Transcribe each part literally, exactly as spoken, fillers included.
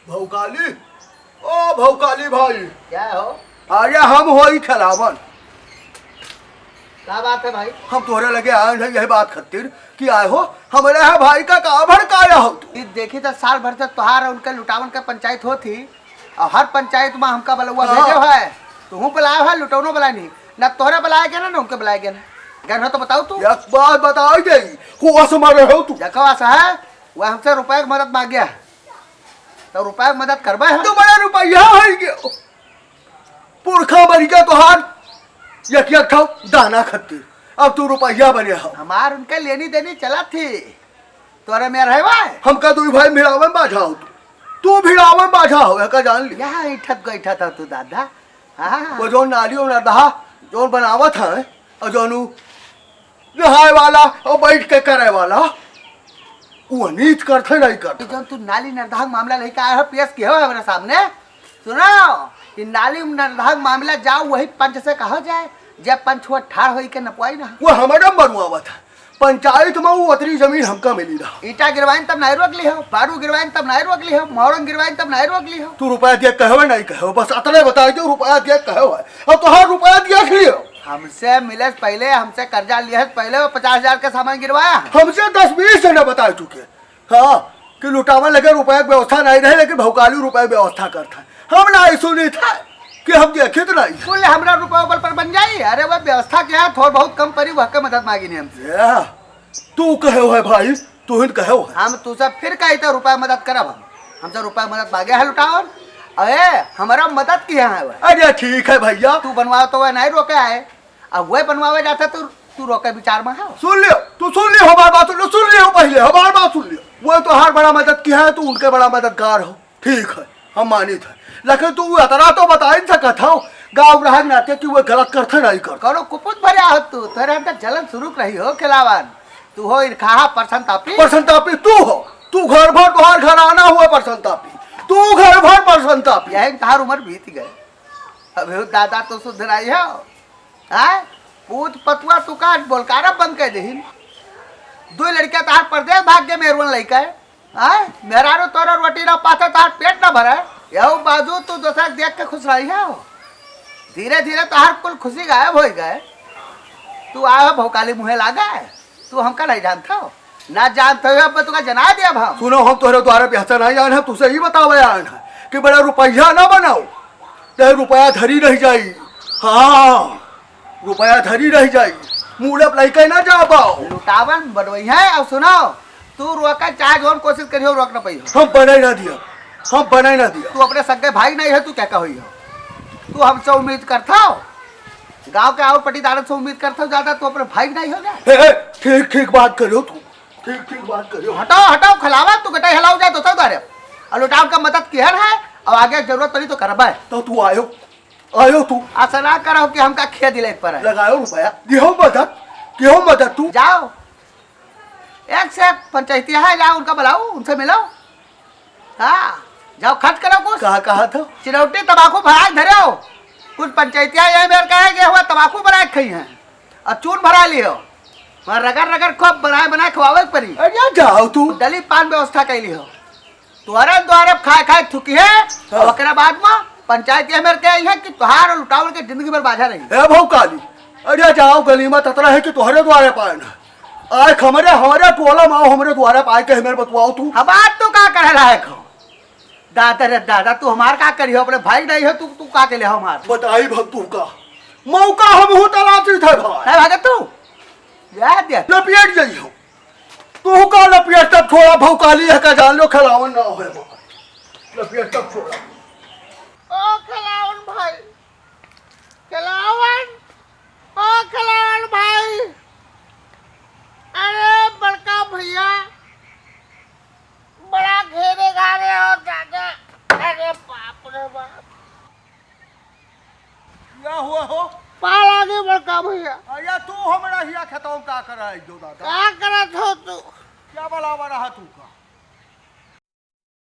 भौकाली, ओ भौकाली भाई। क्या हो? अरे हम होई खेलावन। का बात है भाई? हम तोहरे लगे आए हैं यही बात खातिर कि आए हो, हमरे यहाँ भाई का का भड़काया हो तू? ई देखी तो साल भर से तोहार और उनके लुटावन का पंचायत होत ही, और हर पंचायत में हमका बलौआ हाँ। भेजे है, तुहूँ बुलाए है, लुटौनो बुलाए नहीं, ना तोहरे बुलाए गए ना, ना उनके बुलाए गए ना। गए हो तो बताओ तू। एक बात बताई दे, हुआ से मारे हो तू। देखो ऐसा है, वह हमसे रुपये की मदद मांगे है, तो रुपया मदद करबे हम। तू बड़ा रुपया है के? पुरखा बन के तोहार एक एक ठो दाना खातिर। अब तू रुपया बने हो। हमार उनके लेनी देनी चलत थी। तोरे में रहे भाई? हमका दुई भाई भिड़ावे में बाझा हो तू। तू भिड़ावे में बाझा हो, एका जान ले। यहाँ इठत गइठत हो तू दादा। हाँ। वो जो नाली और नरदहा जो बनावत है, और जोनू नहाए वाला और बैठ के करे वाला, वो नीच करते नहीं करते। जौन तू नाली नरदहा के मामला लेके आए हो, पेश किए हो हमारे सामने। सुनो, कि नाली नरदहा के मामला जाओ, वही पंच से कहो जाए, जब पंच हुआ ठाड़ होई के नपवाई ना। वो हमारा बनवावत है, पंचायत में वो उतरी जमीन हमका मिली रहा। ईटा गिरवाइन तब नहीं रोक ली हो, बारू गिरवाइन तब नहीं रोक ली हो, मोहरम गिरवाइन तब नहीं रोक ली हो। तू रुपया दिया कहे नहीं कहे, बस अतने बताई दो, रुपया दिया कहे। अब तोहार रुपया देख लियो। हमसे मिले से पहिले, हमसे कर्जा लिहे से पहिले वो पचास हजार के सामान गिरवाया है। हमसे दस बीस जने बताए चुके, हाँ, कि लुटावन लगे रुपया के व्यवस्था नहीं रहे, लेकिन भौकाली रुपया के व्यवस्था करता है। हम नहीं सुनी था कि हम देखित नहीं। कुल हमरा रुपया ऊपर पर बन जाई। अरे वो व्यवस्था क्या है, थोड़ बहुत कम परी, वह के मदद मांगी नहीं हमसे। या, तू कहे हो है भाई, तू ही कहे हो है। हम तू सब फिर कही तो रुपया मदद करब हम। हमसे रुपया मदद मांगे है लुटावन। अरे, हमारा मदद किया है वह। अरे ठीक है भैया। तू बनवाओ तो वह नहीं रोके आए, अब वह बनवावे जाता तो तू रोके विचार में हो। सुन लियो, तू सुन लियो हमार बात, सुन लियो, सुन लियो पहले हमार बात सुन लियो। वो तो हर बड़ा मदद किया है, तू उनके बड़ा मददगार हो, ठीक है, हम मानित है, लेकिन तू अतरा तो बता ही सकत हो गाँव ग्राहक नाते कि वो गलत करते नहीं कर। कौनो कुपुत भरे हो तू, तोरे अंदर जलन शुरू रही हो खिलावन। तू हो इरखाहा परसंतापी। परसंतापी तू हो, तू घर भर तोहार घराना हुआ परसंतापी, तू घर भर परसंतापी। यही में तोहार उम्र बीत गए, अबे दादा तो सुधराई हो। आय, पूत पतुआ तू का बोलकारा बंद कर देहिन। दो लड़के तोहार परदेश भाग के मेहरुअन लइका है। आय, मेहरारू तोरा रोटी ना पाते तोहार पेट ना भरे। यहू बाजू तू दूसरा के देख के खुश रही है। धीरे धीरे तोहार कुल खुशी गायब हो गए। तू आयो भौकाली मुँहे लागा है। तू हमका नहीं जानता हो, ना जानते हो, अब तुका जना दिया हम। सुनो, हम तोहरे द्वारा बेहतर नहीं आन है, तुसे ही बतावे आन है कि बड़ा रुपया ना बनाओ, ते रुपया धरी रह जाई। हाँ, रुपया धरी रह जाई, मूड़प लइके ना जा पाओ। लुटावन बनवई है। और सुनो, तू रोके चाहे जौन कोशिश करियो, रोक ना पाइयो। हम बने ना दिया, हम बने ना दिया। तू अपने सगे भाई नहीं है, तू क्या कहो हो? तू हमसे उम्मीद करता हो? गांव के और पटीदारन से उम्मीद करता हो ज्यादा, तू अपने भाई नहीं हो गया? ए, ए, ठीक, ठीक बात करो तू, ठीक, ठीक बात करो। हटाओ, हटाओ, खिलावा, तू गटाई हलाओ जाए तो सब दारे। और लुटाव का मदद किहन है, और आगे जरूरत पड़ी तो करबे। तो तू आयो, आयो तू। ऐसा ना करो कि हमका खेत दिले पर है। लगायो रुपया, दिहो मदद, दिहो मदद तू। जाओ, एक से एक पंचायती है, जाओ उनका बुलाओ, उनसे मिलो। हाँ, जाओ खर्च करो कुछ। कहा, कहा था? चिरौटी तमाकू भराए धरे हो, कुछ पंचायतिया यही बेर कहे गए हुआ तमाकू बनाए खाई हैं, और चून भरा लिए हो, वहाँ रगड़ रगड़ खूब बनाए बनाए खवावे के पड़ी। अरे जाओ तू। डली पान व्यवस्था कैली हो, तोहरे द्वारे खाए खाए थुकी है, हाँ। और ओकरा बाद में पंचायत ये मेरे के आई है कि तोहार और लुटावन के जिंदगी भर बाझा रही। ए भौकाली, अरे जाओ गली में ततरा है कि तोहरे द्वारे पाए ना, आए हमरे, हमरे टोला में आओ, हमरे द्वारे पाए के हमें बतवाओ तू। हमार तू का करे लायक हो? दादा रे दादा, तू हमार का करी हो? अपने भाई नहीं हो तू, तू का के ले हो हमार? बताई भग तू का मौका हम हो तलाशी थे भाई। नहीं भागे तू, जा दे। लपेट जाई हो तू का लपेट तब छोड़ा, भौकाली है का जान लो, खिलावन ना होए बाबा। लपेट तब छोड़ा। ओ खिलावन भाई, खिलावन, ओ खिलावन भाई, अरे बड़का भैया, बड़ा घेरे गारे हो दादा, अरे बाप रे बाप। क्या हुआ हो? पाल आगे बड़का भैया। अरे तू हमरा हिया खेतों का कर आई जो दादा? का करत हो तू? क्या बलावा रहा तू का?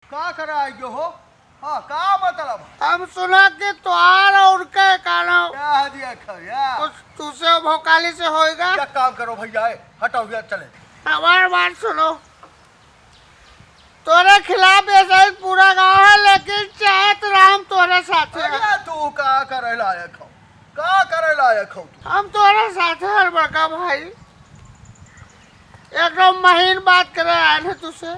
का कर आई जो हो? हाँ, का मतलब? हम सुना कि तोहार और उनके कानो। क्या है जी, अच्छा, या? कुछ तुझसे भोकाली से होएगा? क्या काम करो भैया, ए, हटाओ यार, चले। हमार बात सुनो, तोरे खिलाफ ऐसा ही पूरा गांव है, ले लायक हो? का करे लायक हो तू? हम तोरे साथे हर बड़का भाई। एकदम महीन बात करे आए हैं तुझसे।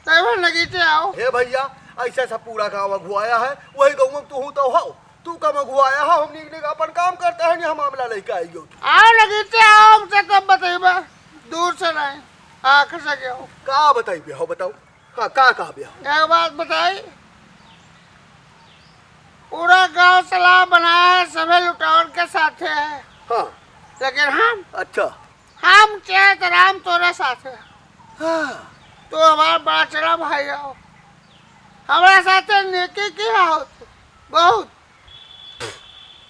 तैं नगीचे आओ। हे भइया, ऐसे सब पूरा गाँव अगुआया है, वही गाँव में तू हूँ तो हो। तू कम अगुआया हो, हम नीक नीक अपन काम करते हैं, नहीं हम मामला लेके आई हो। आओ नगीचे आओ, हमसे तब बतइबा, दूर से नहीं, आँख से गयो। का बताइबे हो, बताओ। हाँ, का कहबे हो? एक बात बताई, पूरा गाँव सलाह बनाए है, सभे लुटावन के साथे है। हाँ। लेकिन हम, अच्छा। हम चैत राम तोरे साथे है। हाँ। तू हमार बड़ा चला भाई हो, हमरा साथे नेकी किहा हो तू, बहुत,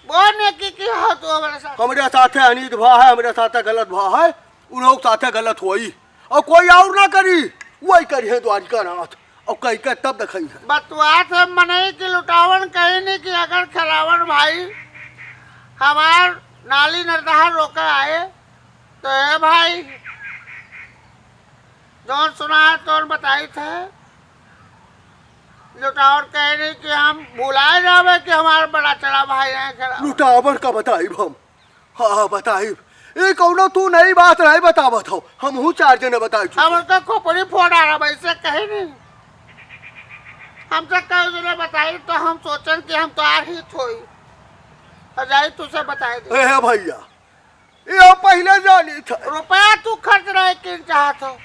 बहुत नेकी किहा हो तू हमरा साथे। हमरे साथे अनीत भा है, हमरे साथे गलत भा है, उन लोग साथे गलत होई। और कोई और ना करी, वही करी है द्वारिका नाथ। और कही के तब देखई है। बतुआत है मनई की लुटावन कहीं नहीं कि अगर खेलावन भाई हमार नाली नरदहा रोके आए, तो ए भाई, जौन सुना है तौन बताई थे। लुटावन कहे नहीं कि हम भुलाए जावे कि हमार बड़ा चला भाई है खेला। लुटावन का बताइब हम? हाँ, हाँ, बताइब। ये कौनो तू नई बात नहीं बतावत हो, हम हूँ चार जने बताई चुके। हम उनका खोपड़ी फोड़ डाला, वैसे कहे नहीं। हमसे कई जने बताई तो हम सोचन कि हम तोहार हित होई। और जाई तुझसे बताई दे। ए, हे भइया, ये हम पहिले जानी थे। रुपया तू खर्च नहीं किन चाहत हो,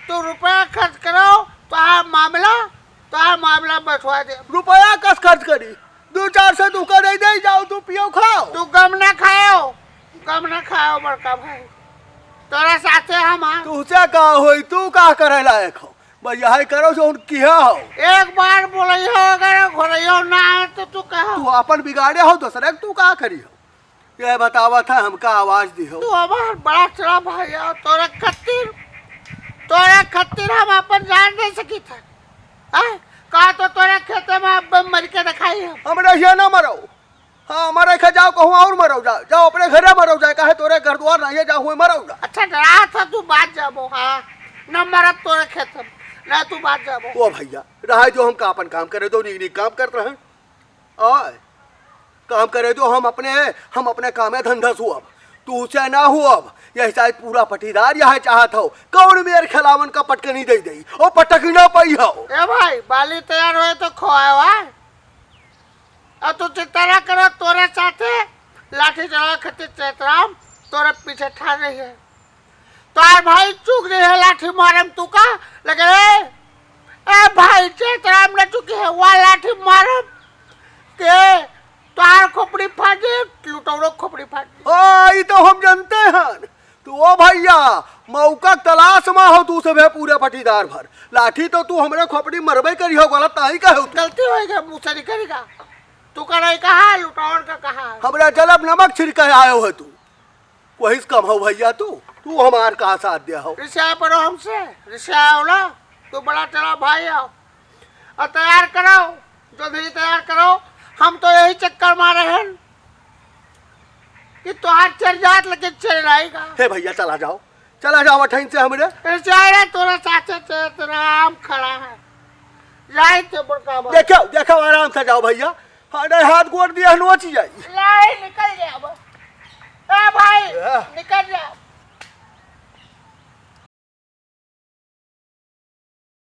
तू रुपया खर्च करो, तोहार मामला, तोहार मामला बैठवा दे। रुपया कस खर्च करी? दो चार सौ तू का दे दे, जाओ तू पियो खाओ। तू गम ना खाओ, गम ना खाओ बड़का भाई, तोरा साथे हम आ। तुझसे का होई, तू का करे लायक हो? बस यही करो जो उनकी हो। एक बार बोलई हो, अगर घोरई हो ना आए तो तू कहो। तू अपन बिगाड़े हो, दूसरे के तू का करी हो? ये बतावत है, हमका आवाज दी हो। तू हमार बड़ा चला भाई हो, तोरे खातिर, तोरे खातिर हम अपन जान दे सकी थे। हैं? का तो तोरे खेते में अब मर के दिखाई हम। हमरे हिया ना मरो। हाँ, मरे के जाओ, कहूँ और मरो जाओ। जाओ अपने घरे मरो जाए, काहे तोरे घर द्वार नहीं है, जाओ हुए मरो जाओ। अच्छा, डरा था तू बात जाबो, हाँ। न मरब तोरे खेते में, न तू बात जाबो। ओ भइया, रहा जो हमका अपन काम करे दो, नीक नीक काम करत रहे। आय, काम करे दो, हम अपने, हम अपने कामे धंधा से हुअब, तू से ना हुअब। यही साइज पूरा पटीदार यहाँ चाहत हो, कौन मेर खेलावन का पटकनी दे दे, ओ पटक ही ना पाई हो। ए भाई, बाली तैयार होए तो खोआवा। अब तू चिंता ना करो, तोरे साथे लाठी चलावे खातिर चैतराम तोरे पीछे ठाड़ रही है। तोहार भाई चूक रही है लाठी मारम तू का, लेकिन ए, ए भाई चैतराम न चूकी है, वह लाठी मारम के तोहार खोपड़ी फाट जाए, लुटौरो खोपड़ी फाट जाए। हाँ, ई तो हम जानते हैं। तू ओ भइया, मौका तलाश में हो तू सभे पूरे पटीदार भर। लाठी तो तू हमरे खोपड़ी मरबे करी हो, गलत नहीं कहे हो तू। गलती होई गई, मुसरी करेगा। तू का नहीं कहा, लुटावन का कहा। हमरा जलब नमक छिड़के आयो है तू। वही से कम हो भइया तू, तू हमार का साथ दिया हो। रिसिया पड़ो हमसे, रिसिया हो ना, तू बड़ा चला भाई हो। और तैयार करो, जल्दी तैयार करो, हम तो यही चक्कर मारे हैं कि तोहार चल जात लेकिन चल रहेगा। हे भइया चला जाओ, चला जाओ अठैन से हमरे। रिसिया रे तोरा साथे चैतराम खड़ा है, जाए तो बड़का बात। देखो, देखो आराम से जाओ भइया, हाँ, नहीं हाथ गोड़ दिया नोच जाई। लाई निकल जाओ। ए भाई, ए। निकल जाओ।